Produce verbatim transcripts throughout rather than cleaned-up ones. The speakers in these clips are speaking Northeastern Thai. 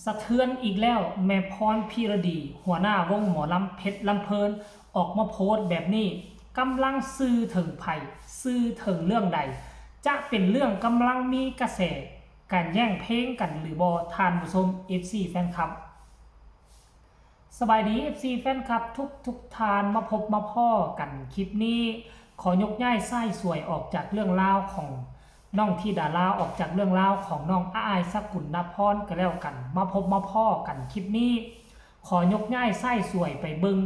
สะเทือนอีกแล้ว แม่พรพิรดี หัวหน้าวงหมอลำเพชรลำเพลิน ออกมาโพสต์แบบนี้ กำลังสื่อถึงไผ สื่อถึงเรื่องใด จะเป็นเรื่องกำลังมีกระแสการแย่งเพลงกันหรือบ่ ท่านผู้ชม เอฟซี แฟนคลับ สบายดี เอฟซี แฟนคลับทุกทุกท่าน มาพบมาพ้อกันคลิปนี้ ขอยกย้ายชายสวยออกจากเรื่องราวของน้องธิดาลา ออกจากเรื่องราวของน้องอ้ายสกุลนพรก็แล้วกัน มาพบมาพ้อกันคลิปนี้ ขอยกย้ายชายสวยไปเบิ่ง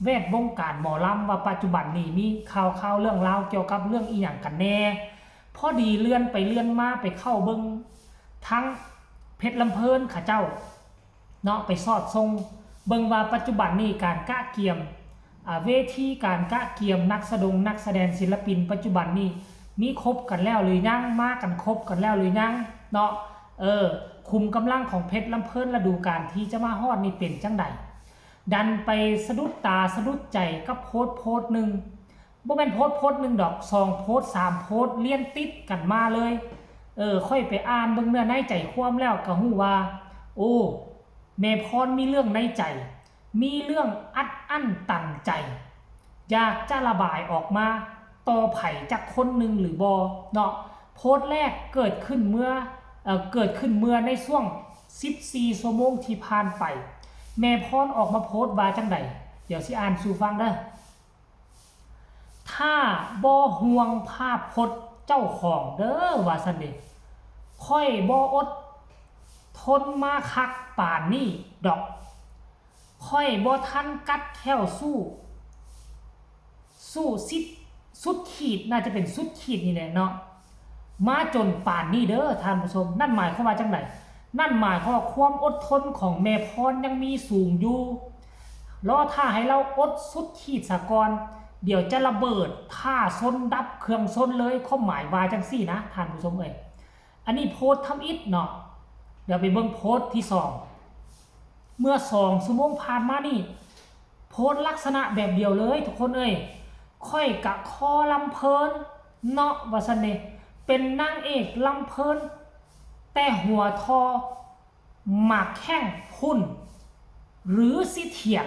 แวดวงการหมอลำว่าปัจจุบันนี้มีข่าวข่าวเรื่องราวเกี่ยวกับเรื่องอีหยังกันแน่ พอดีเลื่อนไปเลื่อนมาไปเข้าเบิ่งทั้งเพชรลำเพลินเขาเจ้า เนาะ ไปสอดส่องเบิ่งว่าปัจจุบันนี้การกะเกียมอ่าเวทีการกะเกียมนักสะดงนักแสดงศิลปินปัจจุบันนี้มีครบกันแล้วหรือยัง มากันครบกันแล้วหรือยังเนาะ เออ ขุมกำลังของเพชรลำเพลินฤดูกาลที่จะมาฮอดนี่เป็นจั่งใด ดันไปสะดุดตาสะดุดใจกับโพสต์โพสต์หนึ่ง บ่แม่นโพสต์โพสต์หนึ่งดอก สองโพสต์สามโพสต์เรียงติดกันมาเลย เออ ค่อยไปอ่านเบิ่งเนื้อในใจความแล้วก็ฮู้ว่า โอ้ แม่พรมีเรื่องในใจ มีเรื่องอัดอั้นตันใจ อยากจะระบายออกมาต่อไผจักคนหนึ่งหรือบ่เนาะ โพสต์แรกเกิดขึ้นเมื่อ เอ่อ เกิดขึ้นเมื่อในช่วงสิบสี่ชั่วโมงที่ผ่านไป แม่พรออกมาโพสต์ว่าจั่งใด เดี๋ยวสิอ่านสู่ฟังเด้อ ถ้าบ่ห่วงภาพพจน์เจ้าของเด้อ ว่าซั่นเด้ ข้อยบ่อดทนมาคักปานนี้ดอก ข้อยบ่ทันกัดแข้วสู้ สู้สิดสุดขีด น่าจะเป็นสุดขีดนี่แหละเนาะ มาจนปานนี้เด้อท่านผู้ชม นั่นหมายความว่าจั่งใด นั่นหมายความว่าความอดทนของแม่พรยังมีสูงอยู่ รอท่าให้เราอดสุดขีดซะก่อน เดี๋ยวจะระเบิดท่าซนดับเครื่องซนเลย ความหมายว่าจั่งซี้นะท่านผู้ชมเอ้ย อันนี้โพสต์ทำอิฐเนาะ เดี๋ยวไปเบิ่งโพสต์ที่สอง เมื่อสองชั่วโมงผ่านมานี่ โพสต์ลักษณะแบบเดียวเลยทุกคนเอ้ย ข้อยกะคอลำเพลินเนาะ ว่าซั่นเด้ เป็นนางเอกลำเพลิน แต่หัวทอหมากแข้งพุ้น หรือสิเถียง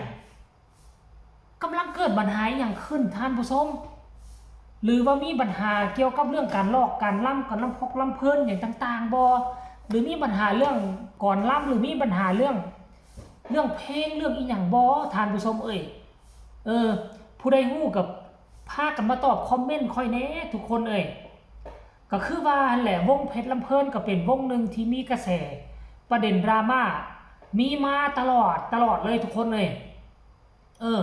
กำลังเกิดปัญหาอหย่างขึ้นท่านผู้ชม หรือว่ามีปัญหาเกี่ยวกับเรื่องการลอกการลำ การลำพกลำเพลินอย่างต่างๆบ่ หรือมีปัญหาเรื่องกลอนลำ หรือมีปัญหาเรื่อง เรื่องเพลงเรื่องอีหยังบ่ท่านผู้ชมเอ้ย เออ ผู้ใดฮู้กับพากันมาตอบคอมเมนต์ค่อยแหน่ทุกคนเอ้ย ก็คือว่าหั่นแหละ วงเพชรลำเพลินก็เป็นวงหนึ่งที่มีกระแสประเด็นดราม่า มีมาตลอดตลอดเลยทุกคนเอ้ย เออ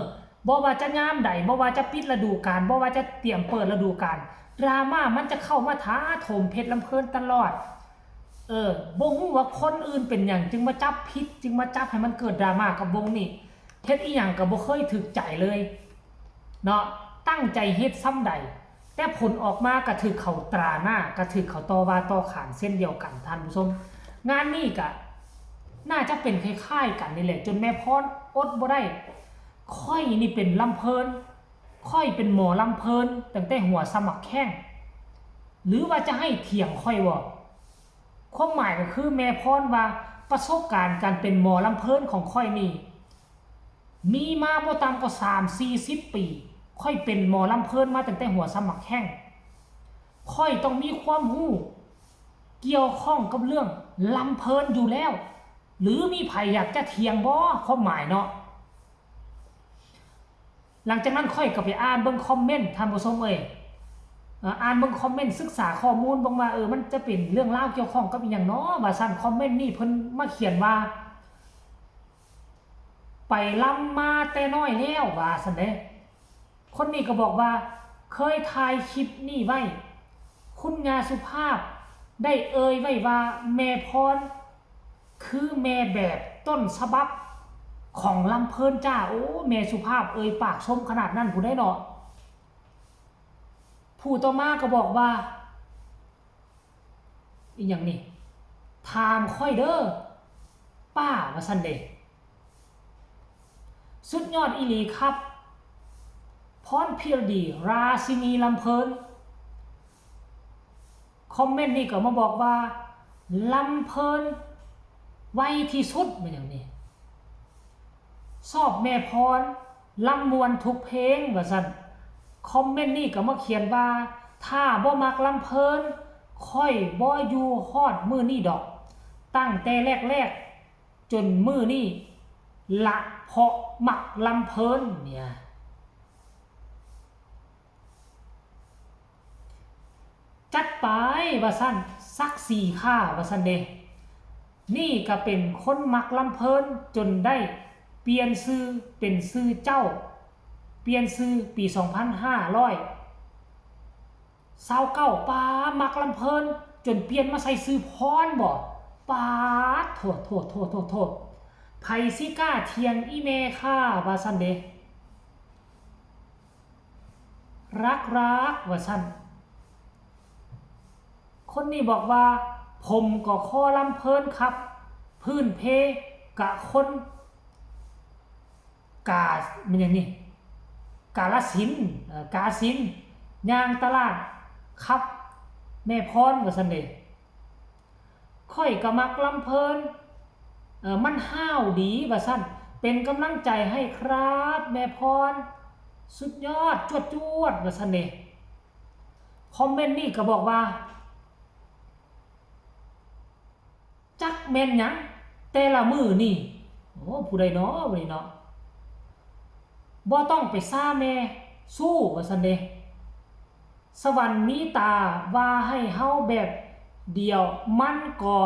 บ่ว่าจะยามใด บ่ว่าจะปิดฤดูกาล บ่ว่าจะเตรียมเปิดฤดูกาล ดราม่ามันจะเข้ามาถาโถมเพชรลำเพลินตลอด เออ บ่ฮู้ว่าคนอื่นเป็นหยังจึงมาจับผิด จึงมาจับให้มันเกิดดราม่ากับวงนี้ เฮ็ดอีหยังก็บ่เคยถูกใจเลย เนาะ ตั้งใจเฮ็ดส่ำใด แต่ผลออกมาก็ถูกเขาตราหน้า ก็ถูกเขาต่อว่าต่อขานเช่นเดียวกันท่านผู้ชม งานนี้ก็น่าจะเป็นคล้ายๆกันนี่แหละ จนแม่พรอดบ่ได้ ข้อยนี่เป็นลำเพลิน ข้อยเป็นหมอลำเพลินตั้งแต่หัวสมัครแข้ง หรือว่าจะให้เถียงข้อยบ่ ความหมายก็คือแม่พรว่าประสบการณ์การเป็นหมอลำเพลินของข้อยนี่ มีมาบ่ต่ำกว่าสามสี่สิบปี ข้อยเป็นหมอลำเพลินมาตั้งแต่หัวสมัครแข้ง ข้อยต้องมีความรู้เกี่ยวข้องกับเรื่องลำเพลินอยู่แล้ว หรือมีไผอยากจะเถียงบ่ ความหมายเนาะ หลังจากนั้นข้อยก็ไปอ่านเบิ่งคอมเมนต์ท่านผู้ชมเอ้ย เอ่อ อ่านเบิ่งคอมเมนต์ ศึกษาข้อมูลเบิ่งว่า เออ มันจะเป็นเรื่องราวเกี่ยวข้องกับอีหยังน้อ ว่าซั่น คอมเมนต์นี้เพิ่นมาเขียนว่า ไปลำมาแต่น้อยแล้ว ว่าซั่นเด้ คนนี้ก็บอกว่า เคยถ่ายคลิปนี้ไว้ คุณย่าสุภาพได้เอ่ยไว้ว่าแม่พร คือแม่แบบต้นฉบับของลำเพลินจ้า โอ้ แม่สุภาพเอ่ยปากชมขนาดนั้นพู้นเด้เนาะ ผู้ต่อมาก็บอกว่า อีหยังนี่ ถามข้อยเด้อ ป้า ว่าซั่นเด้ สุดยอดอีหลีครับ พรพิรดี ราชินีลำเพลิน คอมเมนต์นี่ก็มาบอกว่า ลำเพลิน ไวที่สุด แม่นหยังนี่ ชอบแม่พร ลำม่วนทุกเพลง ว่าซั่น คอมเมนต์นี้ก็มาเขียนว่า ถ้าบ่มักลำเพลิน ข้อยบ่อยู่ฮอดมื้อนี้ดอก ตั้งแต่แรกๆ จนมื้อนี้ละ เพราะมักลำเพลินเนี่ย จัดไป ว่าซั่น สักสี่ค่า ว่าซั่นเด้ นี่ก็เป็นคนมักลำเพลินจนได้เปลี่ยนชื่อเป็นชื่อเจ้า เปลี่ยนชื่อปีสองพันห้าร้อยซาวเก้า ปา มักลำเพลิน จนเปลี่ยนมาใส่ชื่อพรบ่ ปาด โทษ โทษ โทษ โทษ โทษ ไผสิกล้าเถียงอีแม่ค่า ว่าซั่นเด้ รักรัก ว่าซั่น คนนี้บอกว่า ผมก็คอลำเพลินครับ พื้นเพกะคน กา มันหยังนี่ กาลสินธุ์ เอ่อ กาสินธุ์ ย่างตลาดครับ แม่พร ว่าซั่นเด้ ข้อยก็มักลำเพลิน เอ่อ มันห้าวดี ว่าซั่น เป็นกำลังใจให้ครับ แม่พร สุดยอด จวดจวด ว่าซั่นเด้ คอมเมนต์นี้ก็บอกว่า จักแม่นหยัง แต่ละมื้อนี่ โอ้ ผู้ใดน้อ บัดนี้เนาะ บ่ต้องไปซ่าแม่สู้ ว่าซั่นเด้ สวรรค์มีตาว่าให้เฮาแบบเดียว มันก็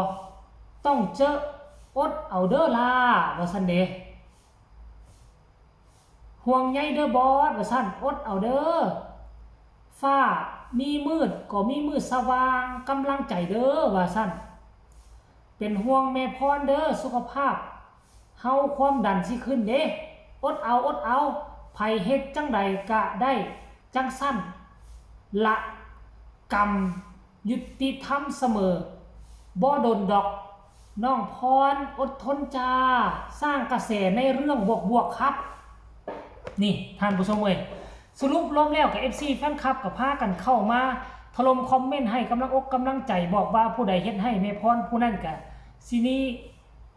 ต้องเจอ อดเอาเด้อล่า ว่าซั่นเด้ ห่วงใยเด้อบอส ว่าซั่น อดเอาเด้อ ฟ้ามีมืดก็มีมืดสว่าง กำลังใจเด้อ ว่าซั่น เป็นห่วงแม่พรเด้อ สุขภาพเฮาความดันสิขึ้นเด้ อดเอา อดเอา ไผเฮ็ดจั่งใดกะได้จั่งซั่นละ กรรมยุติธรรมเสมอ บ่โดนดอก น้องพร อดทนจ้า สร้างกระแสในเรื่องบวกๆ ครับ นี่ ท่านผู้ชมเอ้ย สรุปรวมแล้วกับ เอฟซี แฟนคลับก็พากันเข้ามาถล่มคอมเมนต์ให้กำลังอกกำลังใจ บอกว่าผู้ใดเฮ็ดให้แม่พรผู้นั้นก็สิมี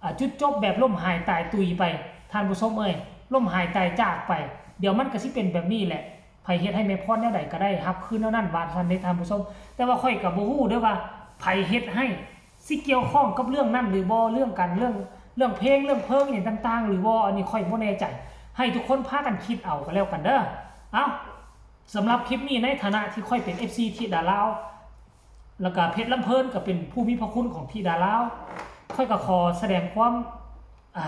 อ่า จุดจบแบบล้มหายตายตุยไป ท่านผู้ชมเอ้ย ล้มหายตายจากไป เดี๋ยวมันก็สิเป็นแบบนี้แหละ ไผเฮ็ดให้แม่พรแนวใดก็ได้รับคืนแนวนั้น ว่าซั่นเด้ ท่านผู้ชม แต่ว่าข้อยก็บ่ฮู้เด้อว่าไผเฮ็ดให้ สิเกี่ยวข้องกับเรื่องนั้นหรือบ่ เรื่องการ เรื่อง เรื่องเพลง เรื่องเพิงอิหยังต่างๆ หรือบ่ อันนี้ข้อยบ่แน่ใจ ให้ทุกคนพากันคิดเอาก็แล้วกันเด้อ เอ้า สำหรับคลิปนี้ในฐานะที่ข้อยเป็น เอฟซี ธิดาลาว แล้วก็เพชรลำเพลินก็เป็นผู้มีพระคุณของธิดาลาว ข้อยก็ขอแสดงความ อ่า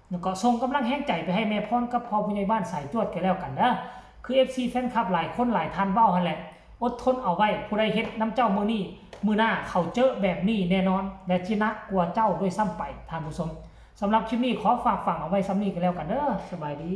แล้วก็ส่งกำลังแฮงใจไปให้แม่พรกับพ่อผู้ใหญ่บ้านสายจวดก็แล้วกันเด้อ คือ เอฟซี แฟนคลับหลายคนหลายท่านเว้าหั่นแหละ อดทนเอาไว้ ผู้ใดเฮ็ดนำเจ้ามื้อนี้ มื้อหน้าเขาเจอแบบนี้แน่นอน และสิหนักกว่าเจ้าด้วยซ้ำไป ท่านผู้ชม สำหรับคลิปนี้ขอฝากฝังเอาไว้ส่ำนี้ก็แล้วกันเด้อ สบายดี